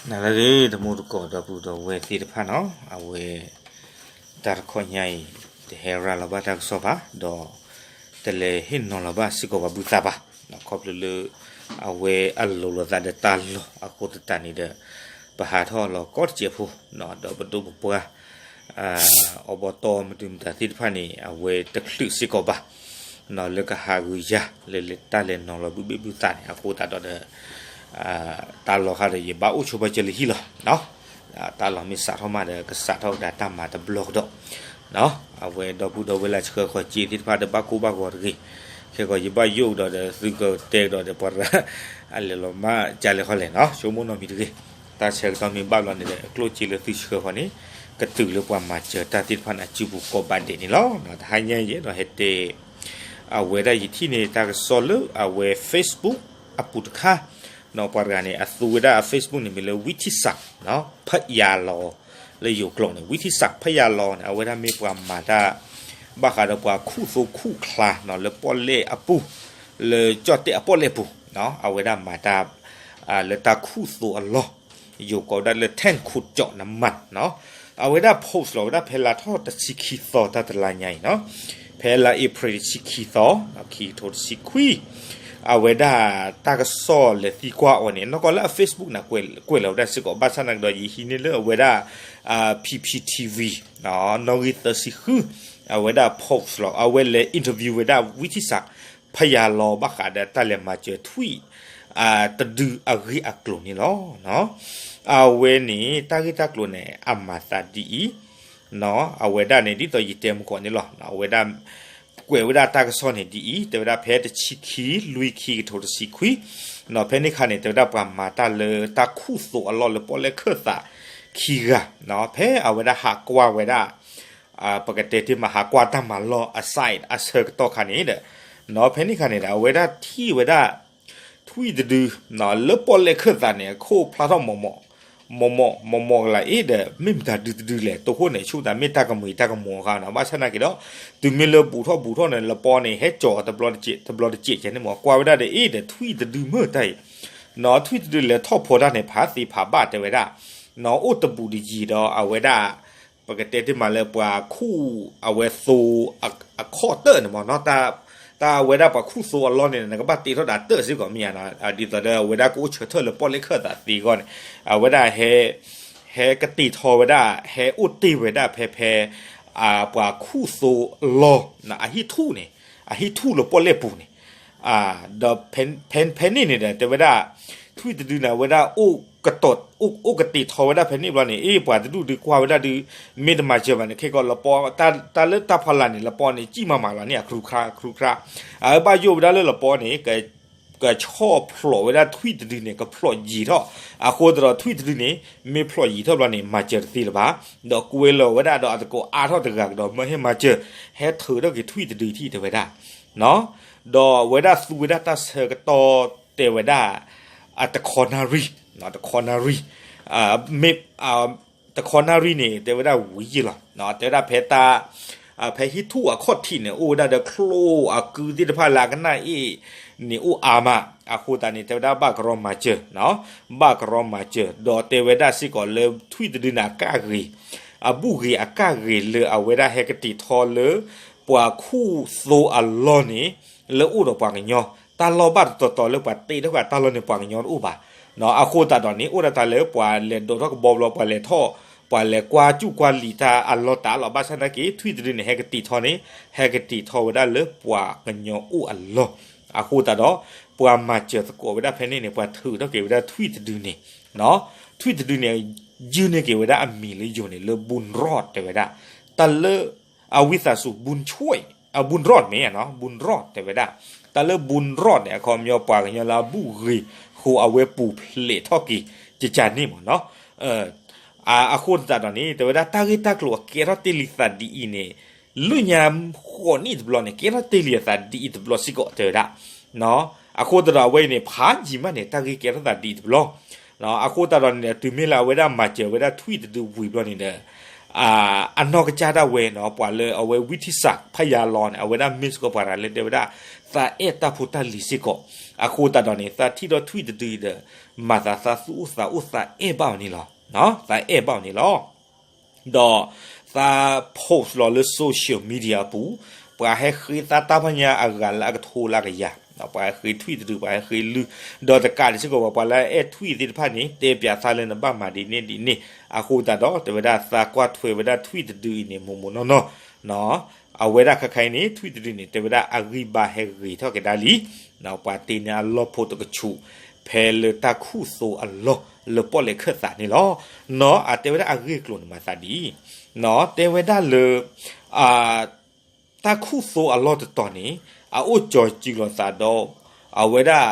နၤလၢအဂ့ၤ တံၤသကိးဒီပုၢ်ဒီဝဲၢ်သ့ၣ်တဖၣ်နီၤ, အဝဲ တၢ်တခီညါအံၤ တဟဲရၤလီၤဘၣ်တၢ်ကစီၣ်ဘၣ်, ဒီးတလဲၤဟ့ၣ်နီၤလီၤဘၣ်စ့ၢ်ကီးပှၤဘုသးဘၣ်, ခီဖျိလၢ အဝဲအလိၤလိာ်သးဒီးတၢ်လီၢ်အဃိသတးန့ၣ်ဒီး ပဟးထီၣ်လီၤကီတစဲးဖိ, ဒီးပဒိၣ်ပပှၢ် အိၣ်ဘီတီၢ်မဒုမတၤသ့ၣ်တဖၣ်န့ၣ် အဝဲတချုးစ့ၢ်ကီးဘၣ်, လၢကဟးဂုာ်ယၤ လၢတၢ်လဲၤနီၤလီၤဘုဘ့ၣ်ဘုသးန့ၣ် အဃိသတးဒီး တၢ်လီၢ်ဃါဒီးယဘၣ်အိၣ်ဆိးဘၣ်စၢၤလၢဟံၣ်လီၤ. တၢ်လီၢ်မ့ၢ်စးထီၣ်မးဒီး ကစးထီၣ်ဝဲဒၣ်တၢ်မၤတဘျီကဒီး, အဝဲဒီပုၢ်ဒီဝဲၢ်လၢဆှၢဃီၤစ့သ့ၣ်တဖၣ်ဒီးဘၣ်ကိၢ်ဘၣ်ဂီၤတဂ့ၤ, ခဲကီးယဘၣ်ယိၣ်ကဒီးဒီးသုကတဲကဒီးဒီးပှၤတဂၤ အလဲၤလီၤမးကလဲၤခီလဲၣ်နီၤ ဆိကမိၣ်နီတမံၤတဂ့ၤ, တၢ်ဆၢကတီၢ်မ့ၢ်ဘၣ်ဘျီန့ၣ်ဒီး ကျိၣ်စ့လၢသုဆှၢဃီၤန့ၣ် ကတုၤလၢပှၤမၤစၢၤတၢ်သ့ၣ်တဖၣ်န့ၣ်အစုပူၤကိးဘးဒဲးန့ၣ်လီၤ. တဟါညါယအဲၣ်ဒိးဟဲတဲ အဝဲဒၣ်ယထံၣ်န့ၣ်တၢ်ကစီၣ်လၢအဝဲ Facebook အပူၤတခါ, ပှၤတဂၤန့ၣ် အသူဝဲဒၣ်အ Facebook န့ၣ်မ့ၢ်လၢ ဝံထံစး ဖယၤလီၤ, လၢယိၤကျိာ်န့ၣ် ဝံထံစး ဖယၤလီၤန့ၣ် အဝဲဒၣ်မ့ၢ်ပှၤမၤတၢ် ဘၣ်ဃးဒီးပှၤခူၣ်သိခူၣ်ချါနီၤ လၢပီၣ်လဲၣ်အပူၤ, လၢကၠီၣ်တဲၣ်အပီၣ်လဲၣ်ပူၤ, အဝဲဒၣ်မၤတၢ် လၢတၢ်ခူၣ်သိအလီၢ်, ယိၤကိးဝဲဒၣ်လၢ ထၣ်ခူၣ်ကၠီၣ်နမၣ်နီၤ, အဝဲဒၣ် post လီၤဝဲဒၣ်ဖဲလါထီၣ်တဆံခံသီတၢ်တလါညါအံၤနီၤ, ဖဲလါအ့ဖြ့ၣ်တဆံခံသီ, ခံကထိတဆံခွံ, အဝဲဒၣ်တၢ်ကစီၣ်လဲၤသံကွၢ်အီၤန့ၣ် နီၢ်ကီၢ်လၢအ Facebook န့ၣ် ကွဲးလီၤဝဲဒၣ်စ့ၢ်ကီး ဘၣ်ဆၣ်သနာ်က့ဒီး ယဟံးန့ၢ်လၢအဝဲဒၣ် P P T V နီၣ်ဂံၢ်သၢဆံဃု, အဝဲဒၣ် post လီၤ အဝဲလဲၤ interview ဝဲဒၣ် ဝံထံစး ဖယၤလီၤ ဘၣ်ဃးဒီးတၢ်လဲၤမၤစၢၤထွံၣ် တဒုအဂ့ၢ်အကျိၤန့ၣ်လီၤ. အဝဲန့ၣ် တၢ်ဂ့ၢ်တၢ်ကျိၤန့ၣ် အမၤသးဒ်အံၤ, အဝဲဒၣ်န့ၣ် ဒ်သိးယတဲမုၢ်ကီၢ်န့ၣ်လီၤ. အဝဲဒၣ် ကွဲးဝဲဒၣ်တၢ်ကစီၣ်န့ၣ်ဒ်အံၤ, တဲဝဲဒၣ်ဖဲတဆံခံ လွံၢ် ခံကထိတဆံခွံ, ဖဲန့ၣ်ခါန့ၣ် တဲဝဲဒၣ်ပှၤမၤတၢ်လၢတၢ်ခူၣ်သိအလီၢ်လၢပီၣ်လဲၣ်ခၢၣ်သးခံဂၤ, ဖဲအဝဲဒၣ်ဟးကွၢ်ဝဲဒၣ် ပကတဲတ့ၢ်မး ဟးကွၢ်တၢ်မၤလီၢ်အ site အဆၢကတီၢ်ခါန့ၣ်ဒီး, ဖဲန့ၣ်ခါန့ၣ်ဒီး အဝဲဒၣ်ထံၣ်ဝဲဒၣ် ထွံၣ်တဒု လၢပီၣ်လဲၣ်ခၢၣ်သးန့ၣ် အခိၣ်ဖျါထီၣ်မီၢ်မီၢ်, မီၢ်မီၢ် မီၢ်မီၢ်ကလါအ့ဒီး မ့ၢ်မတၤဒုတဒုလဲၣ်, တိခိၣ်န့ၣ် ဆိသးမ့ၢ်တၢ်ကမုာ်တၢ်ကမီၤအခါနီၤ, ဘၣ်ဆၣ်သနာ်က့ဒီး တုၤမ့ၢ်လၢဘူးထီၣ်ဘူးထီၣ်န့ၣ် လပီန့ၣ် ဟဲကၠီၤတဘျီတစဲး တဘျီတစဲးကဲန့ၣ်မီၢ်, ကွၢ်ဝဲဒၣ်ဒီးအ့ဒီး ထွံၣ်တဒုမ့ၢ်တၢ်အံၤ, ထွံၣ်တဒုလဲၤထီၣ်ဖီတၢ်န့ၣ် ဖးသ့ဖးဘၣ်တဲဝဲဒၣ်, အိၣ်တဘူးတယံၤဒီး အဝဲဒၣ် ပကတဲတ့ၢ်မးလၢပှၤခူၣ်အဝဲသိ အခီၣ်တၢၣ်န့ၣ်မီၢ်နီၤ, တၢ်အဝဲဒၣ်ပှၤခူၣ်သိအလီၢ်န့ၣ် နကဘၣ်တ့ထီၣ်ဒၣ်တၢၣ်စ့ၢ်ကီးမ့ၢ်ဧါ, ဒ်သိးဒီးအဝဲဒၣ်ကအိၣ်ဆၢထၢၣ်လၢပီၣ်လဲၣ်ခၢၣ်သးသ့အဂီၢ်န့ၣ်, အဝဲဒၣ် ဟဲကတ့ၢ်ထီဝဲဒၣ် ဟဲအိၣ်တ့ၢ်ဝဲဒၣ်ဖဲဖဲ ပှၤခူၣ်သိအလီၢ် အဟံၣ်ထူၣ်န့ၣ်, အဟံၣ်ထူၣ်လၢပီၣ်လဲၣ်ပူၤန့ၣ်, ဒီးဖဲန့ၣ်န့ၣ်ဒီး တဲဝဲဒၣ် ထွံၣ်တဒုန့ၣ် အဝဲဒၣ်အိၣ်ကတ့ၢ်ထီဝဲဒၣ်ဖဲန့ၣ်ဘျီန့ၣ် အ့ၣ် ပှၤတဒူၣ်ဒုးကွၢ်ဝဲဒၣ်ဒုး မ့ၢ်တမၤစၢၤဘၣ်န့ၣ် ခဲကီးလပီ တၢ်လၢတၢ်ဖီလာ်န့ၣ် လပီန့ၣ် ကံၣ်မၤမးလီၤန့ၣ် အခရူခရါ အခရူခရါ, အဝဲဘၣ်ယိၣ်ဝဲဒၣ်လၢလပီန့ၣ် ကဆီၣ်ဖျိးဝဲဒၣ်ထွံၣ်တဒုန့ၣ် ကဖျိးယံာ်ထီၣ်, အဃိသတးဒီးထွံၣ်တဒုန့ၣ် မ့ၢ်ဖျိးယံာ်ထီၣ်ဘျီန့ၣ် မၤစၢၤတသ့လၢၤဘၣ်, ဒီးကွဲလီၤဝဲဒၣ်ဒီးအသကိးအါထီၣ်တဂၤကဒီး မၢဟ့ၣ်မၤစၢၤ ဟဲထုးထီၣ်က့ၤထွံၣ်တဒုထံၣ်တဲဝဲဒၣ် ဒီးအဝဲဒၣ်သူဝဲဒၣ်တၢ်ဆၢကတီၢ်တဲဝဲဒၣ် အတခီနၣ်ရံၣ်, တခီနၣ်ရံၣ်, မ့ၢ် တခီနၣ်ရံၣ်န့ၣ် တဲဝဲဒၣ်ဝံၤယံာ်လီၤ, တဲဝဲဒၣ်ဖဲတၢ် ဖဲဟံၣ်ထူၣ်အခီၣ်ထံးန့ၣ် အိၣ်ဝဲဒၣ်ဒီးချိၣ်အကုသ့ၣ်တဖၣ်လၢအကနၣ်အ့ၣ်န့ၣ်အိၣ်အါမး, အဃိသတးန့ၣ် တဲဝဲဒၣ်ဘၣ်ကရီမၤစၢၤ, ဘၣ်ကရီမၤစၢၤ, ဒီးတဲဝဲဒၣ်စ့ၢ်ကီးလၢထွံၣ်တဒုန့ၣ်အကၣ်ဂ့ၤ, အဘူၣ်ဂ့ၤအကၣ်ဂ့ၤလၢအဝဲဒၣ်ဟဲကတ့ၢ်ထီလၢ ပှၤခူၣ်သိအလီၢ်န့ၣ် လၢအိၣ်ဒီးပှၤကညီ, တၢ်လီၢ်ဘၣ်တတီၤတီၤလၢပှၤတ့ထီၣ်ဃာ်တၢ်လီၢ်န့ၣ် ပှၤကညီတအိၣ်ဘၣ်, အဃိသတးဒီးန့ၣ် အိၣ်ဒၣ်တၢ်လၢပှၤလဲၤဒိးထီၣ်ကဘီဘျီ ပှၤလဲၤထီၣ် ပှၤလဲၤကွၢ်စူၣ်ကွၢ်လံာ်တၢ်အလီၢ်တၢ်လီၤ, ဘၣ်ဆၣ်သနာ်က့ ထွံၣ်တဒုန့ၣ် ဟဲကတ့ၢ်ထီန့ၣ် ဟဲကတ့ၢ်ထီဝဲဒၣ်လၢပှၤကညီအိၣ်အလီၢ်, အဃိသတးဒီး ပှၤမၤစၢၤသကိးဝဲဒၣ်ဖဲန့ၣ်န့ၣ် ပှၤထုးထီၣ်က့ၤဝဲဒၣ်ထွံၣ်တဒုန့ၣ်, ထွံၣ်တဒုန့ၣ် ယုၢ်န့ၢ်က့ၤဝဲဒၣ်အမံၤလၢယိၤန့ၣ် လၢ ဘူးရီၣ် တဲဝဲဒၣ်, တၢ်လၢ အဝံသးစူၤ ဘူးဆွဲၣ်, အဘူးရီၣ်မ့ၢ်ဧါနီၤ ဘူးရီၣ်တဲဝဲဒၣ်, တၢ်လၢ ဘူးရီၣ် န့ၣ် အခီပညီပှၤကညီလၢအဘူၣ်ဂ့ၤ ဃိာ်အဝဲပူၤဖျဲးထီၣ်က့ၤကကန့ၣ်မ့ၢ်နီၤ, အဃိသတးဒီးန့ၣ် တဲဝဲဒၣ်တၢ်ဂ့ၢ်တၢ်ကျိၤအကဲထီၣ်တ့ၢ်လံသးဒ်အံၤန့ၣ် လၢညါဃိးနံၣ်တဘျီန့ၣ် ကဲထီၣ်တ့ၢ်လံအသးဒ်အံၤတဘျီစ့ၢ်ကီးတဲဝဲဒၣ်, အဃိသတးဒီးအဝဲအံၤန့ၣ် ဖးယံာ်မးန့ၣ် တၢ်ဂ့ၢ်ကဲထီၣ်သးဒ်အံၤတဘျီ, အဃိသတးဒီးန့ၣ် တုၤမ့ၢ်လၢအဝဲဒၣ်မၤစၢၤဝဲဒၣ်ထွံၣ်တဒုဝံၤဘျီန့ၣ်ဒီး အနီၢ်ကစၢ်ဒၣ်ဝဲနီၤ ပှၤလၢအဝဲဝံထံစးဖယၤလီၤန့ၣ် အဝဲဒၣ်မ့ၢ်စ့ၢ်ကီးပှၤတဂၤလၢတဲဝဲဒၣ် သးအဲၣ်တၢ်ဖိတၢ်လံၤစ့ၢ်ကီး. အဃိသတးဒီးန့ၣ် သးထံၣ်ဒီး tweet တဒုအံၤဒီး မၤသးသးသူၣ်အိၣ်သးအိၣ် သးအဲၣ်ဘၣ်အီၤန့ၣ်လီၤ. သးအဲၣ်ဘၣ်အီၤန့ၣ်လီၤ. ဒီးသး post လီၤလၢ social media အပူၤ, ပှၤဟဲဃ့သးတၢ်ဖးညါအဂၤလၢအကထိလၢအကယၤ, ပှၤဟဲဃ့ tweet တဒု ပှၤဟဲဃ့လုၢ်, ဒီးတကးဒံးစ့ၢ်ကီး ပှၤလၢအအဲၣ် tweet သ့ၣ်တဖၣ်န့ၣ် တဲပၠးသးလၢနဘၣ်မၤဒ်န့ၣ်ဒ်န့ၣ်. အဃိသတးဒီး တဲဝဲဒၣ်သးကွၢ်ထွဲဝဲဒၣ် tweet တဒုအံၤန့ၣ် မိၢ်မိၢ်နီၢ်နီၢ် အဝဲဒၣ်ခဲခါအံၤန့ၣ် tweet တဒုန့ၣ် တဲဝဲဒၣ်အဂံၢ်ဘါဟဲဂ့ၤထီၣ်က့ၤဒၣ်လံ, ပှၤတ့န့ၢ်အလီၢ်ဖိတကဆူး ဖဲလၢတၢ်ခူၣ်သိအလီၢ်လၢပီၣ်လဲၣ်ခၢၣ်သးန့ၣ်လီၤ. နီၢ် အတဲဝဲဒၣ်အဂ့ၢ်အကျိၤန့ၣ်မၤသးဒ်အံၤ, နီၢ် တဲဝဲဒၣ်လၢ တၢ်ခူၣ်သိအလီၢ်တတီၤန့ၣ် အအိၣ်ကၠီၤစုၤလိာ်သးဒီး အဝဲဒၣ်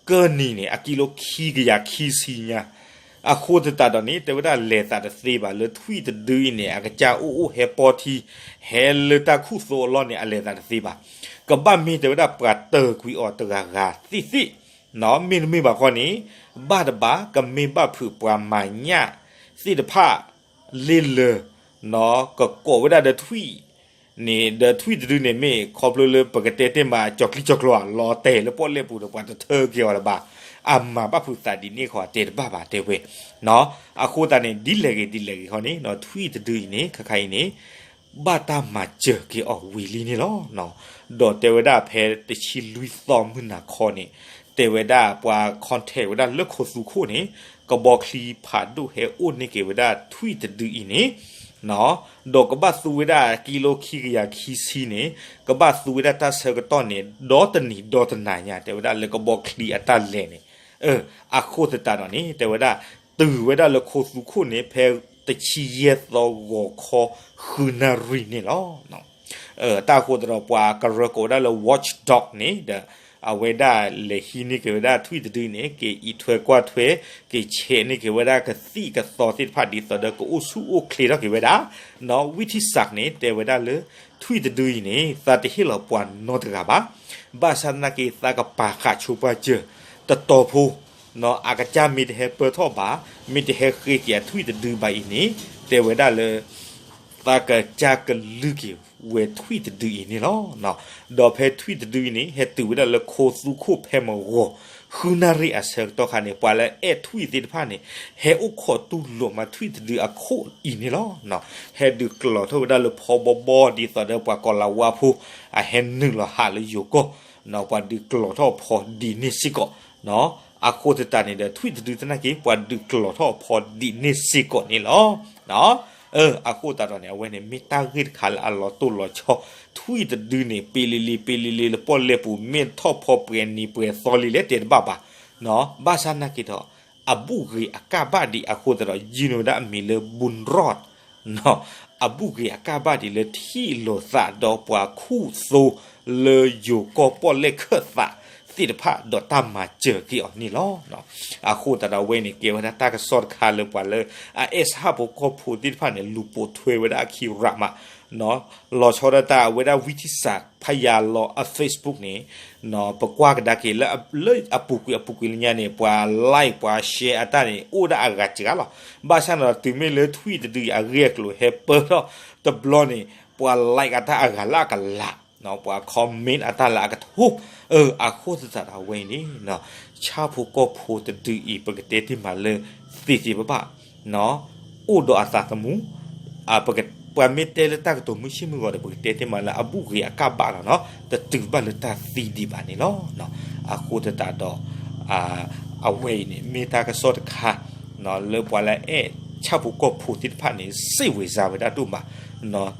ကၢၢ်နံၤန့ၣ် အကံလိခံကယၤခံဆံညါ. အဃိသတးဒီးန့ၣ် တဲဝဲဒၣ်လဲၤသးတသ့ဘၣ်လၢ ထွံၣ်တဒုအံၤန့ၣ် အကစၢ်အိၣ်အိၣ်ဟဲပီထံ ဟဲလၢတၢ်ခူၣ်သိအလီၢ်န့ၣ် အလဲၤသးတသ့ဘၣ်. ကဘၣ်မ့ၢ်တဲဝဲဒၣ်ပှၤတၢၢ်ကွံာ်အီၤတဂၤဂၤသ့ၣ်သ့ၣ် မ့တမ့ၢ်ဘၣ်ခီန့ၣ် ဘၣ်တဘၣ် ကမ့ၢ်ဘၣ်ဖုးပှၤမၤညၣ်သ့ၣ်တဖၣ် လ့လၢ ကကိးဝဲဒၣ်ဒီးထွံၣ်န့ၣ် ဒီးထွံၣ်တဒုန့ၣ် မ့ၢ်ခီဖျိလၢပကတဲတ့ၢ်မး ကၠီၤချံကၠီၤကျီၤ လီၤတဲာ်လၢပီၣ်လဲၣ်ပူၤဒီး ပှၤတထၢက့ၤအီၤလၢၤဘၣ်. အမၤဘၣ်ဖုးသးဒ်န့ၣ်ခီ တဲတဘၣ်ဘၣ် တဲဝဲ. အဃိသတးန့ၣ် ဒ်လဲၣ်ဂ့ၤဒ်လဲၣ်ဂ့ၤခီန့ၣ် ထွံၣ်တဒုအံၤန့ၣ် ခဲခါအံၤန့ၣ် ဘၣ်တၢ်မၤစၢၤက့ၤအီၤဝံၤလံန့ၣ်လီၤ. ဒီးတဲဝဲဒၣ်ဖဲတဆံလွံၢ်သီမုၢ်နၤခီန့ၣ် တဲဝဲဒၣ်ပှၤ contact ဝဲဒၣ်လၢခိသူခိၣ်န့ၣ် ကဘီချံဖးဒိၣ်ဟဲအိၣ်န့ၢ်က့ၤဝဲဒၣ်ထွံၣ်တဒုအံၤန့ၣ် ဒီးကဘၣ်သူဝဲဒၣ်ကံလိခံကယၤခံဆံန့ၣ် ကဘၣ်သူဝဲဒၣ်တၢ်ဆၢကတီၢ်န့ၣ် ဒီတနံၤဒီတနၤညါ တဲဝဲဒၣ်လၢကဘီချံအတၢ်လဲၤန့ၣ်. အဃိသတးဒီးန့ၣ် တဲဝဲဒၣ် တုၤဝဲဒၣ်လၢခိသူခိၣ်န့ၣ် ဖဲတဆံယဲၢ်သီဂီၤခီ ဃုနၣ်ရံၣ်န့ၣ်လီၤ. တၢ်အဃိသတးဒီး ပှၤကရၢကိးဝဲဒၣ်လၢ Watchdog န့ၣ်ဒီး အဝဲဒၣ်လဲၤဟံးန့ၢ်က့ၤဝဲဒၣ်ထွံၣ်တဒုန့ၣ် က့ၤအံးထွဲကွၢ်ထွဲ က့ၤဆဲးန့ၢ်က့ၤဝဲဒၣ်ကသံၣ်ကသီသ့ၣ်တဖၣ် ဒ်သိးဒီးကအိၣ်ဆူၣ်အိၣ်ချ့ထီၣ်က့ၤဝဲဒၣ် နီၢ် ဝံထံစၢ်န့ၣ် တဲဝဲဒၣ်လၢ ထွံၣ်တဒုအံၤန့ၣ် သးတဟ့ၣ်လီၤပှၤနီတဂၤဘၣ်. ဘၣ်ဆၣ်သနာ်က့ သးကပာ်ဃာ်ဆိပာ်စၢၤ တတီၤဖိ နီၢ်အကစၢ်မ့ၢ်တဟဲပၢၢ်ထီၣ်ဘၣ်, မ့ၢ်တဟဲဃ့က့ၤအထွံၣ်တဒုဘၣ်အံၤန့ၣ် တဲဝဲဒၣ်လၢ သးကစၢ်ကလုၢ်က့ၤဝဲထွံၣ်တဒုအံၤန့ၣ်လီၤ. ဒီးဖဲထွံၣ်တဒုအံၤန့ၣ် ဟဲတုၤဝဲဒၣ်လၢခိသူခိၣ်ဖဲမုၢ်ဂီၤ ဃုနၣ်ရံၣ်အဆၢကတီၢ်ခါန့ၣ် ပှၤလၢအဲၣ်ထွံၣ်သ့ၣ်တဖၣ်န့ၣ် ဟဲအိၣ်ခိးတူၢ်လိာ်မးထွံၣ်တဒုအခိၣ်အံၤန့ၣ်လီၤ. ဟဲဒုးကျီၤထီၣ်ဝဲဒၣ်လၢဖီဘီဘီ ဒ်သိးဒီးပှၤကီၤလၤဝါဖိ အဟဲနုာ်လီၤဟးလၢယိၤကီၢ် ပှၤဒုးကျီၤထီၣ်ဖီဒ်န့ၣ်စ့ၢ်ကီး. အဃိသတးန့ၣ်ဒီး ထွံၣ်တဒုသနာ်က့ ပှၤဒုးကျီၤထီၣ်ဖီဒ်န့ၣ်စ့ၢ်ကီးန့ၣ်လီၤ. အဃိသတးဒီးန့ၣ် အဝဲန့ၣ်မ့ၢ်တၢ်ဂ့ၢ်တခါလၢအလီၤတိၢ်လီၤဆီ, ထွံၣ်တဒုန့ၣ် ပ့လံလံပ့လံလံလၢပီၣ်လဲၣ်ပူၤ မ့ၢ်ထီၣ်ဖီပှဲၤနံၤပှဲၤသီလံလဲၣ် တဲတဘၣ်ဘၣ်. ဘၣ်ဆၣ်သနာ်က့ဒီး အဘူၣ်ဂ့ၤအကၣ်ဘၣ်ဒံးအဃိသတးဒီး ယုၢ်န့ၢ်ဝဲဒၣ်အမံၤလၢ ဘူးရီး အဘူၣ်ဂ့ၤအကၣ်ဘၣ်ဒံးလၢထံၣ်လိာ်သးဒီးပှၤခူၣ်သိလၢယိၤကီၢ်ပီၣ်လဲၣ်ခၢၣ်သးသ့ၣ်တဖၣ်ဒီးတၢ်မၤစၢၤက့ၤအီၤန့ၣ်လီၤ. အဃိသတးဒီးအဝဲန့ၣ် ကဲဝဲဒၣ်တၢ်ကစီၣ်တခါလၢပှၤလၢအအဲၣ်ဆၣ်ဖိကီၢ်ဖိသ့ၣ်တဖၣ်န့ၣ် လူၤပိာ်ထွဲဝဲဒၣ်အခံရးမး လီၤဆီဒၣ်တၢ်အဝဲဒၣ်ဝံထံစၢ်ဖယၤလီၤအ Facebook န့ၣ် ပကွၢ်ကဒါက့ၤလၢအပူၤကွံာ်အပူၤကွံာ်လၢညါန့ၣ် ပှၤ like ပှၤ share အတၢ်န့ၣ် အိၣ်ဒၣ်အဂၤစှၤလီၤ. ဘၣ်ဆၣ်န့ၣ်ဒီး တုၤမ့ၢ်လၢထွံၣ်တဒုအံၤအဂ့ၢ်အကျိၤဟဲပၢၢ်ထီၣ်တဘျီန့ၣ် ပှၤ like အတၢ်အဂၤလၢအကလး ပှၤ comment အတၢ်လၢအကထိ, အဃိသတးဒီးအဝဲအံၤန့ၣ် ဆၣ်ဖိကီၢ်ဖိတဒုအံၤ ပကတဲတ့ၢ်မးလၢ သ့သ့ဘၣ်ဘၣ် အိၣ်ဒီးအသးသမူ, ပှၤမ့ၢ်တဲလၢတၢ်ကတိၤမုၢ်ဆ့ၣ်မုၢ်ဂီၤဒီး ပကတဲတ့ၢ်မးလၢအဘူၣ်ဂ့ၤအကၣ်ဘၣ်လီၤနီၤ, တတုၤဘၣ်လၢတၢ်သံဒံးဘၣ်န့ၣ်လီၤ. အဃိသတးဒီး အဝဲအံၤန့ၣ် မ့ၢ်တၢ်ကစီၣ်တခါ လၢပှၤလၢအအဲၣ်ဆၣ်ဖိကီၢ်ဖိသ့ၣ်တဖၣ်န့ၣ် စံးဝဲစါဝဲဒၣ်ဒိၣ်မး,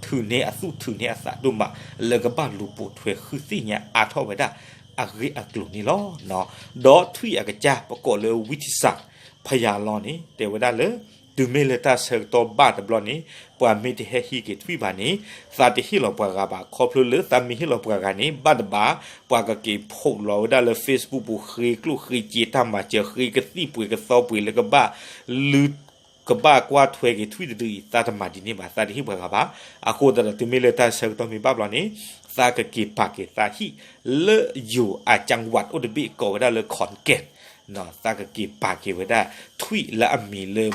ထုးန့ၢ်အသူၣ်ထုးန့ၢ်အသးဒိၣ်မး လၢကဘၣ်လူၤပိာ်ထွဲဃုသ့ၣ်ညါအါထီၣ်ဝဲဒၣ်အဂ့ၢ်အကျိၤန့ၣ်လီၤ. ဒီးထွံၣ်အကစၢ် ပကိးလၢဝံထံစၢ် ဖယၤလီၤန့ၣ် တဲဝဲဒၣ်လၢ တုၤမ့ၢ်လၢတၢ်ဆၢကတီၢ်ဘၣ်တဘျီန့ၣ် ပှၤမ့ၢ်တဟဲဟံးက့ၤထွံၣ်ဘၣ်န့ၣ် သးတဟ့ၣ်လီၤပှၤဂၤဘၣ်. ခီဖျိလၢသးမ့ၢ်ဟ့ၣ်လီၤပှၤဂၤန့ၣ် ဘၣ်တဘၣ် ပှၤကက့ၤ post လီၤဝဲဒၣ်လၢ Facebook ပူၤ ဃ့ကျိၣ်ဃ့စ့တၢ်မၤစၢၤ ဃ့ကသံၣ်ပှ့ၤကသီပှ့ၤလၢကဘၣ် လု ကဘၣ်ကွၢ်ထွဲက့ၤထွံၣ်တဒုအံၤ သးတမၤဒ်န့ၣ်ဘၣ်, သးတဟ့ၣ်ပှၤဂၤဘၣ်. အဃိသတးဒီး တုၤမ့ၢ်လၢတၢ်ဆၢကတီၢ်မ့ၢ်ဘၣ်ဘျီန့ၣ် သးကက့ၤပာ်က့ၤသးဟံၣ်လၢယိၤအကၠၢဝးအိၣ်တဘ့ၣ် ကိးဝဲဒၣ်လၢ ခီၣ်ကဲၣ်, သးကက့ၤပာ်က့ၤဝဲဒၣ်ထွံၣ်လၢအမံၤလၢ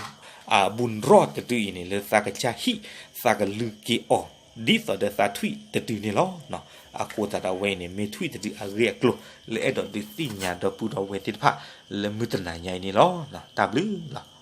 ဘူးရီးတဒုအံၤန့ၣ် လၢသးကစၢ်ဟံၣ် သးကလုၢ်က့ၤအီၤ ဒ်သိးဒီးသးထွံၣ်တဒုန့ၣ်လီၤ. အဃိသတးဒီးအဝဲအံၤန့ၣ် မ့ၢ်ထွံၣ်တဒုအဂ့ၢ်အကျိၤ လၢအဲၣ်ဒိးဒုးသ့ၣ်ညါဒီပုၢ်ဒီဝဲၢ်သ့ၣ်တဖၣ် လၢမုၢ်တနၤညါအံၤန့ၣ်လီၤ. တၢ်ဘျုးလီၤ.